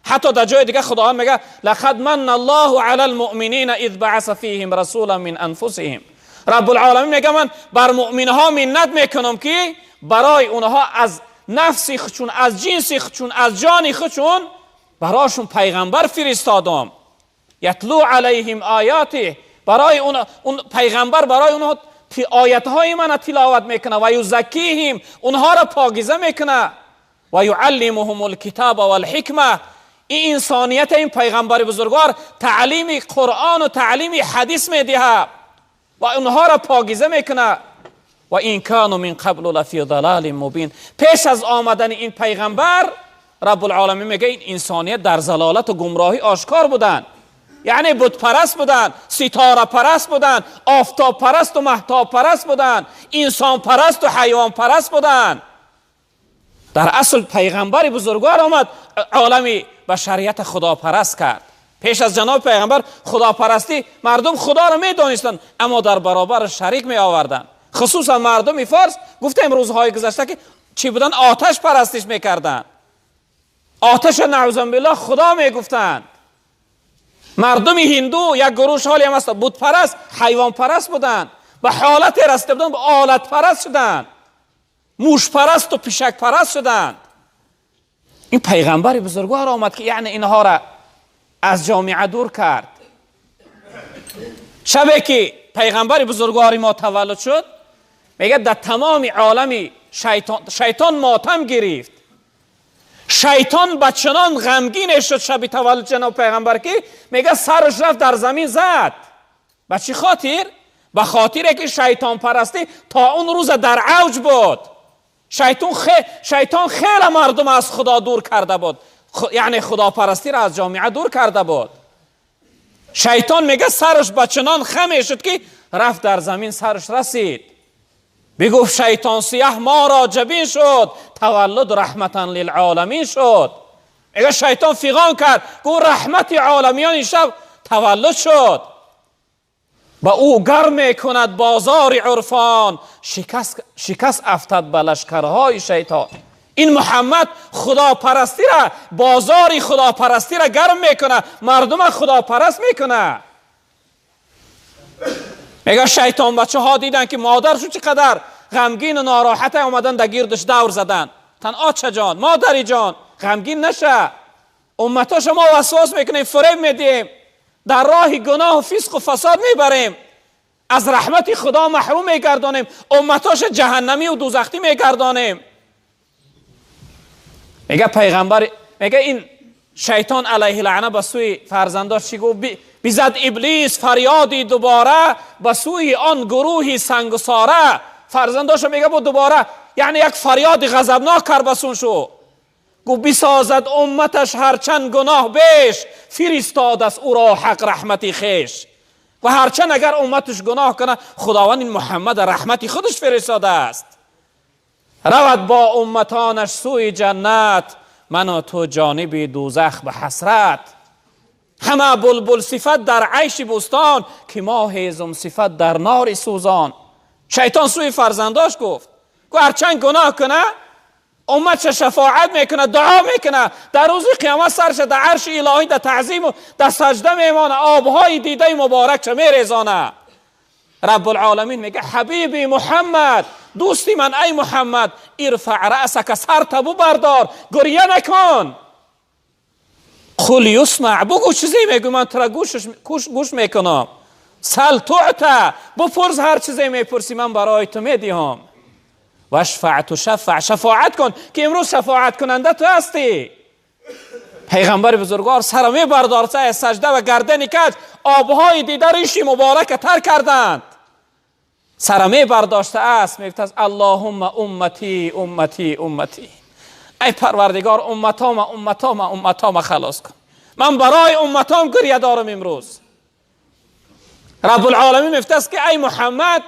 حتی در جای دیگه خداوند میگه لقد من الله علی المؤمنین اذ بعث فیهم رسولا من انفسهم. رب العالمین میگه من بر مؤمنها منت میکنم که برای اونها از نفس خودشون، از جنس خودشون، از جان خودشون براشون پیغمبر فرستادم. یتلو علیهم آیاته، برای اون پیغمبر برای اونها آیت های من تلاوت میکنه، و یزکیهم، اونها را پاکیزه میکنه، و یعلمهم الکتاب والحکمه. این انسانیت این پیغمبر بزرگوار تعلیم قرآن و تعلیم حدیث میدهه و اونها را پاکیزه میکنه. و این کانوا من قبل لفی ضلال مبین. پیش از آمدن این پیغمبر رب العالمین میگه این انسانیت در ضلالت و گمراهی آشکار بودند، یعنی بت پرست بودند، ستاره پرست بودند، آفتاب پرست و مهتاب پرست بودند، انسان پرست و حیوان پرست بودند. در اصل پیغمبر بزرگوار آمد عالم بشریت خداپرست کرد. پیش از جناب پیغمبر خداپرستی مردم خدا را میدانستند، اما در برابر شریک می آوردند. خصوصا مردم فارس، گفتیم روزهای گذشته که چی بودن؟ آتش پرستش میکردند، آتش نعوذ بالله خدا میگفتند. مردم هندو یک گروه حالی هم هست بت پرست، حیوان پرست بودند، به حالت رسیده بودند، به آلت پرست شدند، موش پرست و پشک پرست شدند. این پیغمبر بزرگوار آمد که یعنی اینها را از جامعه دور کرد. شبی که پیغمبر بزرگوار ما تولد شد، میگه در تمام عالم شیطان ماتم گرفت. شیطان به چنان غمگین شد شب تولد جناب پیغمبر که میگه سرش رفت در زمین زد. به چی خاطر؟ به خاطر که شیطان پرستی تا اون روز در اوج بود. شیطان خیلی مردم از خدا دور کرده بود، یعنی خداپرستی را از جامعه دور کرده بود. شیطان میگه سرش به چنان خم شد که رفت در زمین سرش رسید. بگفت شیطان سیه ما را جبین شد، تولد رحمتا للعالمین شد. میگه شیطان فیغان کرد، گفت رحمت عالمیان این شب تولد شد. با او گرم میکند بازار عرفان، شکست افتد به لشکرهای شیطان. این محمد خداپرستی را، بازار خداپرستی را گرم میکنه، مردم خداپرست میکنه. میگه شیطان بچه ها دیدن که مادرشون چقدر غمگین و ناراحت، آمدن در گیردش دور زدن. تن آچه جان، مادری جان، غمگین نشه، امتا شما وسواس میکنیم، فریب میدیم، در راه گناه و فسق و فساد میبریم، از رحمت خدا محروم میگردانیم، امتاش جهنمی و دوزخی میگردانیم. میگه پیغمبر، میگه این شیطان علیه لعنه به سوی فرزنداش چی گفت؟ بزد ابلیس فریادی دوباره به سوی آن گروهی سنگساره. فرزنداش میگه بود دوباره، یعنی یک فریاد غضبناک کرد بسون شو. گفت بسازد امتش هرچند گناه بیش، فرستاد است او را حق رحمتی خیش. و هرچند اگر امتش گناه کنه، خداوند این محمد رحمتی خودش فرستاده است. رود با امتانش سوی جنت، من و تو جانب دوزخ به حسرت. همه بلبل صفت در عیش بوستان، که ما هیزم صفت در نار سوزان. شیطان سوی فرزنداش گفت که هرچند گناه کنه، امت شفاعت میکنه، دعا میکنه، در روز قیامت سرش در عرش الهی در تعظیم و در سجده میمانه، آبهای دیده مبارک چه میریزانه. رب العالمین میگه حبیبی محمد، دوستی من، ای محمد، ارفع رأسک، سرت بردار، گریه نکن. قل یسمع، بگو چیزی میگو من تو را گوش میکنم. سل تعطی، بپرس هر چیزی میپرسی من برای تو میدهم. واشفع تشفع، شفاعت کن که امروز شفاعت کننده تو هستی. پیغمبر بزرگوار سر می بردار از سجده و گردن کج، آبهای دیده ریشی مبارک تر کردند. سر می برداشته است، میگفت اللهم امتی امتی امتی، ای پروردگار امتام امتام امتام خلاص کن، من برای امتام گریه دارم امروز. رب العالمین میفته که ای محمد،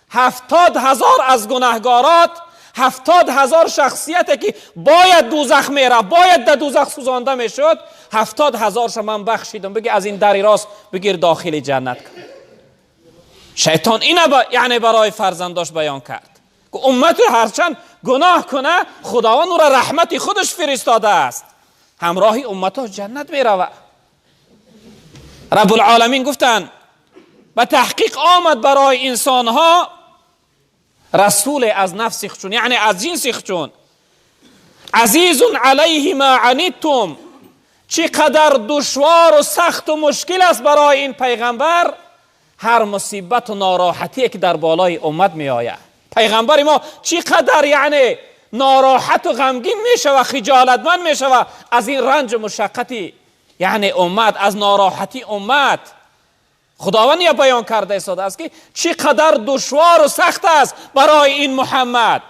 70,000 از گناهگارات، 70,000 شخصیت که باید دوزخ میره، باید در دوزخ سوزانده میشد، 70,000 من بخشیدم، بگی از این دری راست بگیر داخل جنت کن. شیطان اینه یعنی برای فرزنداش بیان کرد که امت هرچند گناه کنه، خداوند او را رحمت خودش فرستاده است. ҳамроҳи умматҳо ҷаннат меравад. Раббулъоламин гуфтанд: ба таҳқиқ омад барои инсонҳо расуле аз нафси худшон, яъне аз ҷинси худшон. Азизун алайҳи ма аниттум, чӣ қадар душвору сахту мушкил аст барои ин пайғамбар ҳар мусибату нороҳатие ки дар болои уммат меояд. Пайғамбари мо чӣ қадар яъне нороҳату ғамгин мешава, хиҷолатманд мешава аз ин ранҷу мушаққати яъне уммат, аз нороҳатии уммат. Худованд я баён карда истодааст, ки чӣ қадар душвору сахт аст барои ин Муҳаммад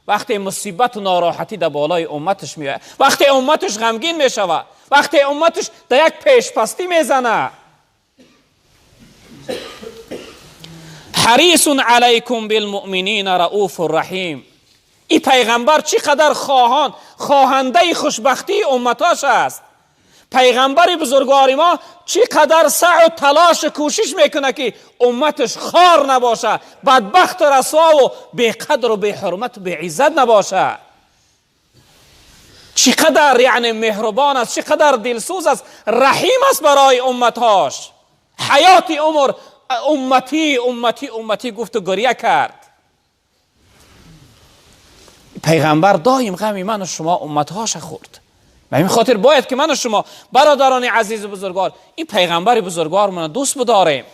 вақте мусибату нороҳатӣ дар болои умматаш меояд, вақте умматаш ғамгин мешавад, вақте умматаш дар як пешпастӣ мезана. Ҳарисун алайкум билмуъминина рауфу раҳим. Ин пайғамбар чӣ қадар хоҳандаи хушбахтии умматош аст. Пайғамбари бузургвори мо чӣ қадар саъю талошу кӯшиш мекунад, ки умматаш хор набошад, бадбахту расвову беқадру беҳурмату беиззат набошад. Чӣ қадар яъне меҳрубон аст, чӣ қадар дилсӯз аст, раҳим аст барои умматҳош. Ҳаёти умр умматӣ, умматӣ, умматӣ гуфту гиря кард. Пайғамбар доим ғами ману шумо умматҳоша хӯрд. Ба ҳамин хотир бояд ки ману шумо, бародарони азизу бузургвор, ин пайғамбари бузургвормона дӯст бидорем.